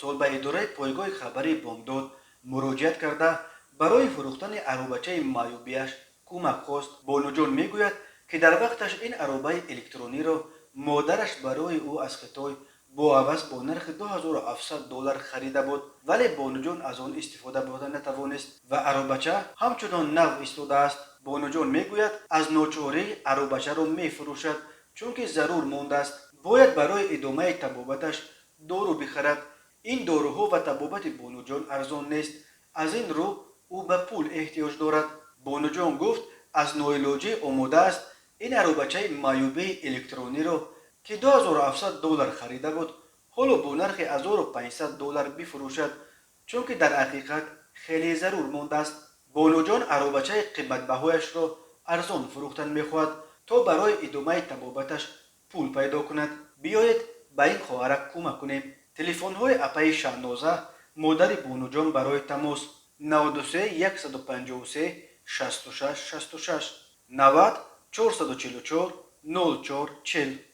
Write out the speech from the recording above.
Хурдсол ба идораи пойгоҳи хабарии «Бомдод» муроҷиат карда, барои фурӯхтани аробачаи маъюбияш кӯмак хост. Бонуҷон мегӯяд, ки дар вақташ ин аробаи электрониро модараш барои ӯ аз Хитой бо аваз бо нархи 2700 доллар харида буд, вале Бонуҷон аз он истифода бурда натавонист ва аробача ҳамчунон нав истодааст. Бонуҷон мегӯяд, аз ночорӣ аробачаро мефурӯшад, чунки зарур мондааст, бояд барои идомаи табобаташ дору бихарад. Ин доруҳо ва табобати Бонуҷон арзон нест, аз ин рӯ ӯ ба пул эҳтиёҷ дорад. Бонуҷон гуфт, аз ноилоҷӣ омодааст ин аробачаи маъюбии электрониро, ки 2700 доллар харида буд, ҳоло бо нархи 1500 доллар бифурӯшад, чунки дар ҳақиқат хеле зарур мондааст. Бонуҷон аробачаи қиматбаҳояшро арзон фурӯхтан мехоҳад, то барои идомаи табобаташ пул пайдо кунад. Биёед, ба ин хоҳарак кӯмак кунем. Телефонҳои апаи Шаҳноза, модари Бонуҷон, барои тамос: 93 153 66 66, 90 444 04 40.